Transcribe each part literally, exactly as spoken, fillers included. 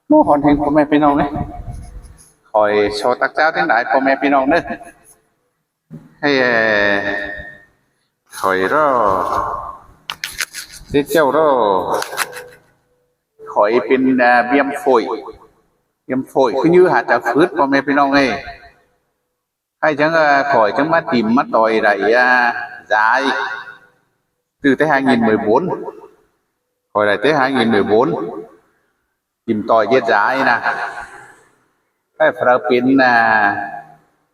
Mô hòn hên ꞌpo ꞌme ꞌpi ꞌnọng ꞌnớ. Khỏi so ꞌtặc ꞌcháo ꞌtếng lai ꞌpo ꞌme ꞌpi ꞌnọng ꞌnớ. Hay, ơ, khỏi ꞌló, ꞌtếng ꞌchẹo ꞌló, khỏi pên, ơ, viêm phổi. Viêm phổi cứ như hả chả phứt ꞌpo ꞌme ꞌpi ꞌnọng ꞌnớ. Hay chắng, ơ, khỏi chắng ꞌmá tìm ꞌmá ꞌtoi đảy, ơ, dai. Từ tới hai nghìn mười bốn. Khỏi đảy tới hai nghìn mười bốn. Tìm ꞌtoi ꞌdệt dai ꞌnớ. Hay phara pên, ơ,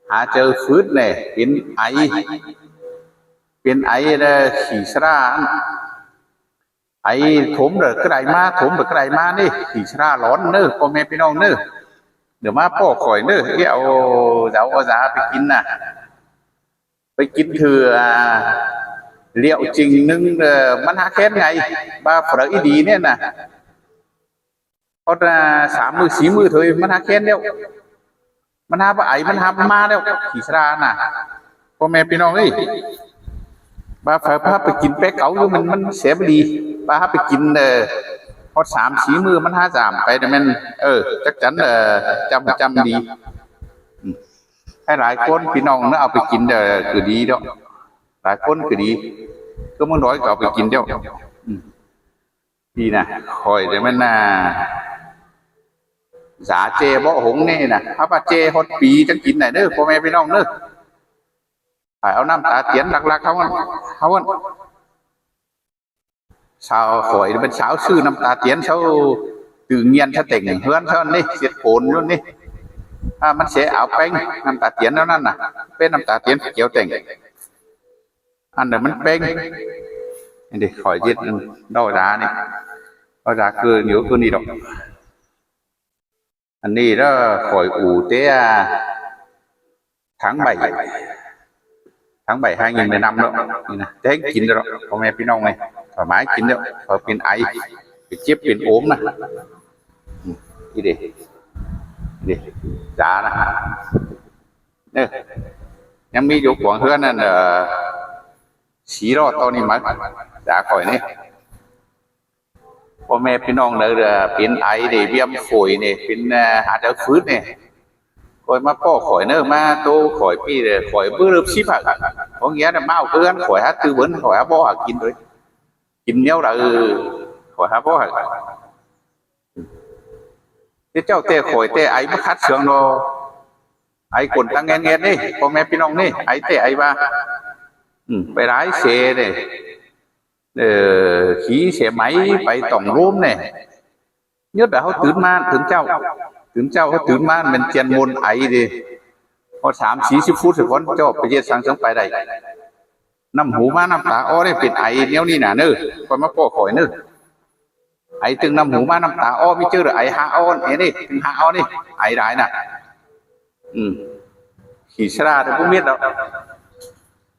hả chả phứt ꞌnớ, pên áy. Pên áy ꞌlẹo khỉ sra. Áy thốm đảy ꞌcọ đảy ꞌmá, thốm đảy ꞌcọ đảy ꞌmá ꞌnớ, khỉ sra lón ꞌnớ, ꞌpo ꞌme ꞌpi ꞌnọng ꞌnớ. Đảy ꞌmá ꞌpọ khỏi ꞌnớ, au dao au dá pay kin ꞌnớ. Pay kin thử, à, liệu trình ꞌnưng, ờ, ꞌmắn hák khén ꞌnị, ꞌva phara đi ꞌnị ꞌnớ. Hót, à, sam ꞌmự sí ꞌmự thôi ꞌmắn hák khén ꞌlẹo. ꞌMắn hák báu áy, ꞌmắn hák ꞌmá ꞌlẹo, khỉ sra ꞌnớ. ꞌPo ꞌme ꞌpi ꞌnọng ới, ꞌva pay, ꞌva pay kin ꞌpẹk cáu ꞌnớ ꞌmắn, ꞌmắn sép đi. ꞌVa hák pay kin, ờ, hót sam sí ꞌmự ꞌmắn hák dam pay ꞌnớ ꞌmen, ờ, chắc chắn, ờ, ꞌchăm, ꞌchăm đi. Ừ. Hay lai ꞌcốn ꞌpi ꞌnọng ꞌnớ au pay kin, ờ, ꞌcọ đi ꞌlẹo. Lai ꞌcốn ꞌcọ đi. ꞌCọ ꞌmướng đói ꞌcọ au pay kin ꞌlẹo. Ừ. Đi ꞌnớ, khỏi ꞌlẹo ꞌmen ꞌnớ, dá ꞌchê bók hống ꞌnị ꞌnớ, hák ꞌva ꞌchê hót pi chắng kin đảy ꞌnớ, ꞌpo ꞌme ꞌpi ꞌnọng ꞌnớ. Phải au ꞌnặm ta tiên lắc lắc ꞌháu ꞌnặn, ꞌháu ꞌnặn. Sau khỏi ꞌmen sau ꞌsứ ꞌnặm ta tiên sau tự nhiên sau tẻng ꞌhướn sau ꞌnị, ꞌdệt côn ꞌnặn ꞌnị. À, ꞌmắn sẽ au ꞌpéng, ꞌnặm ta tiên ꞌnặn ꞌnớ, pên ꞌnặm ta tiên kiêu tẻng. Ăn đảy ꞌmắn ꞌpéng. Ăn đảy khỏi ꞌdệt đo dá ꞌnị. Đo dá ꞌcọ nhớ ꞌcọ ꞌnị đảy. Ăn ꞌnị ꞌlẹo khỏi ủ té, à, tháng bảy. Tháng bảy hai nghìn mười lăm ꞌlẹo. ꞌNị ꞌnớ, té kin ꞌlẹo, ꞌpo ꞌme ꞌpi ꞌnọng ꞌnớ. Thoải mái kin ꞌlẹo, khỏi pên áy, pên chếp, pên ốm ꞌnớ. Ừ, ꞌnị đảy. Đảy. Dá ꞌnớ. Ơ, ꞌnhắng ꞌmí dú cuông ꞌhướn ꞌnặn, ờ, sí ꞌló ꞌto ꞌnị ꞌmá, dá khỏi ꞌnị. ꞌPo ꞌme ꞌpi ꞌnọng ꞌnớ, ờ, pên áy đảy, viêm phổi ꞌnị, pên, ờ, hả chả phứt ꞌnị. Khỏi ꞌmá ꞌpọ khỏi ꞌnớ, ꞌmá ꞌtố khỏi ꞌpi đảy, khỏi báu ꞌlợp síp hả. Có nghĩa là ꞌmá au ꞌcọ ꞌhướn khỏi hák tư vấn, khỏi hák bók hả kin thôi. Kin ꞌnéo đảy, khỏi hák bók hả. Té ꞌchạu té khỏi té áy báu khắt sương ꞌnớ. Áy côn ta ꞌngén ꞌngén ꞌnị, ꞌpo ꞌme ꞌpi ꞌnọng ꞌnị, áy té áy ꞌva. Ừ, pay đảy ꞌsê ꞌnị. Ờ, khỉ ꞌsê máư pay tỏng ꞌlốm ꞌnị. Nhất là ꞌháu tứn ꞌmá, tứn ꞌchạu. Tứn ꞌchạu ꞌháu tứn ꞌmá ꞌmen ꞌchiến ꞌmôn áy đi. ꞋHọt sam sí síp phút ꞌsịt ꞌphón ꞌchọ pay ꞌdệt sang sương pay đảy. ꞌNặm hủ ꞌmá ꞌnặm ta ók ꞌnị pên áy ꞌnéo ꞌnị ꞌnớ ꞌnớ. Khỏi ꞌmá ꞌpọ khỏi ꞌnớ. Áy tưng ꞌnặm hủ ꞌmá ꞌnặm ta ók, ꞌmí ꞌchớ đảy áy hák ók ꞌnị, tưng hák ók ꞌnị, áy đảy ꞌnớ. Ừ. Khỉ sra ꞌtẹ báu mết ꞌlẹo.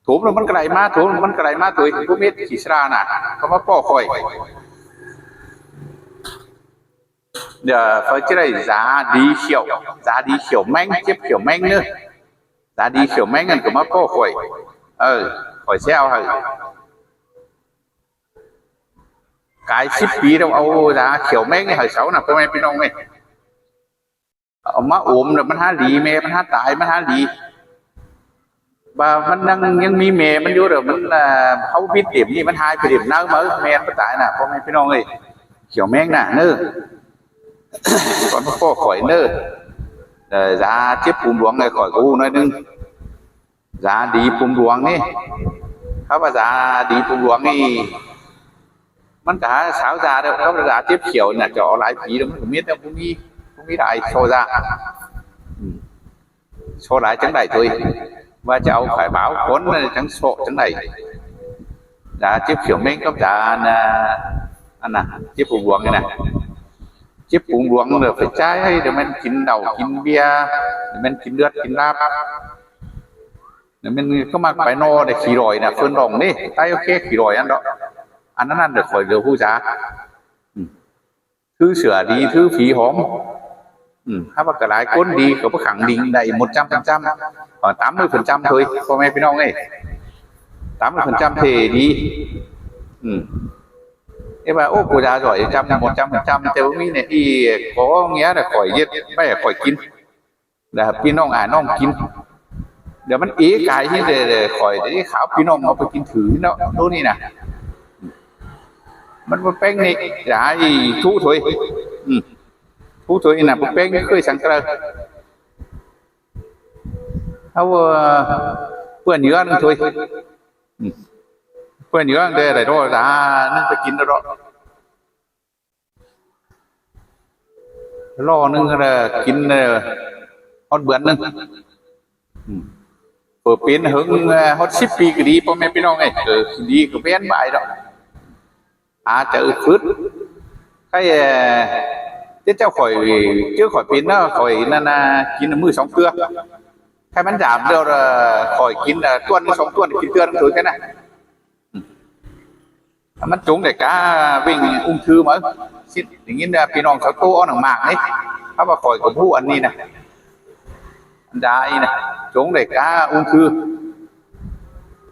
Thốm ꞌlẹo ꞌmắn ꞌcọ đảy ꞌmá, thốm ꞌlẹo ꞌmắn ꞌcọ đảy ꞌmá thôi, báu mết khỉ sra ꞌnớ. Khỏi ꞌmá ꞌpọ khỏi. Đảy, phải ꞌchí đảy dá đi khiẻo, dá đi khiẻo ꞌmén, chếp khiẻo ꞌmén ꞌnớ. Dá đi khiẻo ꞌmén ꞌnặn ꞌcọ ꞌmá ꞌpọ khỏi. Ờ, khỏi ꞌsé au hả. Cai síp pi ꞌlẹo au dá khiẻo ꞌmén ꞌnị hảư sau ꞌnớ, ꞌpo ꞌme ꞌpi ꞌnọng ꞌnị. Au ꞌmá ôm ꞌnớ ꞌmắn hák đi, ꞌme ꞌmắn hák tai, ꞌmắn hák đi. ꞌVa ꞌmắn ꞌnhắng, ꞌnhắng ꞌmí ꞌme ꞌmắn dú ꞌlẹo ꞌmắn, à, ꞌháu bít đêm ꞌnị ꞌmắn ꞌhại pay đêm ꞌnớ ꞌmá, ꞌme ꞌmắn tai ꞌnớ, ꞌpo ꞌme ꞌpi ꞌnọng ơi. Khiẻo ꞌmén ꞌnớ ꞌnớ. Khỏi ꞌmá ꞌpọ khỏi ꞌnớ. Ờ, dá chếp pum luông ꞌnị khỏi ꞌcọ ꞌhụ ꞌnọi ꞌnưng. Dá đi pum luông ꞌnị. Khắp ꞌva dá đi pum luông ꞌnị, ꞌmắn ꞌcọ hák sau dá ꞌlẹo, khắp ꞌva dá chếp khiẻo ꞌnớ, ꞌchọ lai pi ꞌlẹo ꞌmắn ꞌcọ mết ꞌlẹo, báu ꞌmí, báu ꞌmí lai so dá. Ừ. So lai chắng đảy thôi. ꞌVa ꞌchọ au phải báo ꞌcốn ꞌnớ chắng so chắng đảy. Dá chếp khiẻo ꞌmén khắp dá ꞌnớ, ăn ꞌnớ, chếp pum luông ꞌnị ꞌnớ. Chếp pum luông ꞌnớ phải ꞌchái, đảy ꞌmen kin đảu kin bia, đảy ꞌmen kin ꞌlượt kin ꞌlạp. Đảy ꞌmen ꞌcọ ꞌmặc pay ꞌnọ đảy khỉ đỏi ꞌnớ, phơn đỏng ꞌnị, tai ꞌchớ khỉ đỏi ăn đảy. Ăn ꞌnặn ꞌnớ khỏi ꞌlẹo ꞌhụ dá. Ừ. Thứ sửa đi, thứ phí hóm. Ư, hák ꞌva ꞌcọ lai ꞌcốn đi ꞌcọ báu khẳng định đảy một trăm phần trăm, ꞌcọ tám mươi phần trăm thôi ꞌpo ꞌme ꞌpi ꞌnọng ới. Tám mươi phần trăm ꞌtẹ đi. Ư, ꞌva ꞌô, ꞌcọ dá doi trăm, một trăm phần trăm ꞌtẹ báu ꞌmí ꞌnị, ꞌcọ ꞌnghé đảy khỏi ꞌdệt, ꞌvạy khỏi kin, đảy ꞌpi ꞌnọng ai ꞌnọng kin. Đảy ꞌmắn ế cai ꞌhí, đảy khỏi đảy kháo ꞌpi ꞌnọng au ꞌpẹ kin thử ꞌnớ, ꞌtố ꞌnị ꞌnạ. ꞌMắn báu ꞌpéng ꞌnị, đảy ꞌchu thôi. Ư, ꞌchu thôi ꞌnạ, báu ꞌpéng ꞌkhới săng ꞌcọ đảy. Au, ꞌpưa ꞌnhứa ꞌnưng thôi. Ư, ꞌpưa ꞌnhứa ꞌnưng đảy, đảy ꞌló đá ꞌnưng ꞌpẹ kin ꞌnớ ꞌló. ꞌLo ꞌnưng ꞌcọ đảy kin, ơ, ꞌhọt bươn ꞌnưng. Ư, ꞌpưa pên ꞌhung, ơ, ꞌhọt síp pi ꞌcọ đi ꞌpo ꞌme ꞌpi ꞌnọng ới, ꞌcọ đi ꞌcọ ꞌvén bái ꞌlẹo. A, chảu ứt phứt. ꞌKhạy, ơ, ꞌchớ khỏi, ꞌchớ khỏi pên ꞌnớ, khỏi ꞌnặn ꞌnạ, kin ꞌmự song ꞌtưa. ꞌKhạy ꞌmắn dảm ꞌlẹo, ơ, khỏi kin, ơ, ꞌtuôn song ꞌtuôn, kin ꞌtưa ꞌnưng thôi ꞌkhạy ꞌnạ. ꞌMắn chông đảy cá bệnh ung thư máư. Síp đảy ꞌnghín, ơ, ꞌpi ꞌnọng sau ꞌtố ók nẳng mạng ới. Hák ꞌva khỏi ꞌcọ báu ăn ꞌnị ꞌnạ, ăn đá ꞌnị ꞌnạ, chông đảy cá ung thư.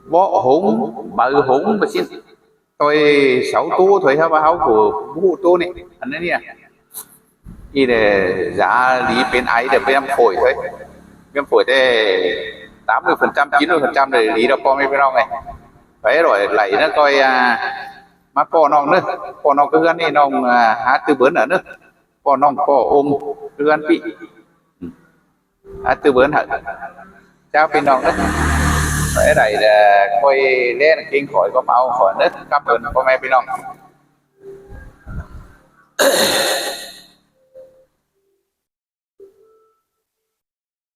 Bók hống, báu hống báu síp. ꞌToi sau ꞌtố thôi, hák ꞌva ꞌháu ꞌcọ báu ꞌtố ꞌnị, ăn ꞌnị ꞌnạ. ꞌI đảy dá đi pên ai đảy viêm phổi thôi. Viêm phổi ꞌtẹ tám mươi phần trăm, chín mươi phần trăm đảy đi ꞌlẹo ꞌpo ꞌme ꞌpi ꞌnọng ới. Pay ꞌlẹo đảy ꞌnớ ꞌcoi, ơ, ꞌmá ꞌpo ꞌnọng ꞌnớ. ꞌPo ꞌnọng ꞌcọ ꞌhướn ꞌnị ꞌnọng, ơ, hák tư vấn ꞌnớ. ꞌPo ꞌnọng ꞌpo ôm ꞌcọ ꞌhướn ꞌpi. Hák tư vấn hảư. Chao ꞌpi ꞌnọng ꞌnớ. Pay đảy, ơ, ꞌcoi ꞌlé ꞌnưng khỏi ꞌcọ ꞌmá au khỏi ꞌnớ. Cảm ơn ꞌpo ꞌme ꞌpi ꞌnọng.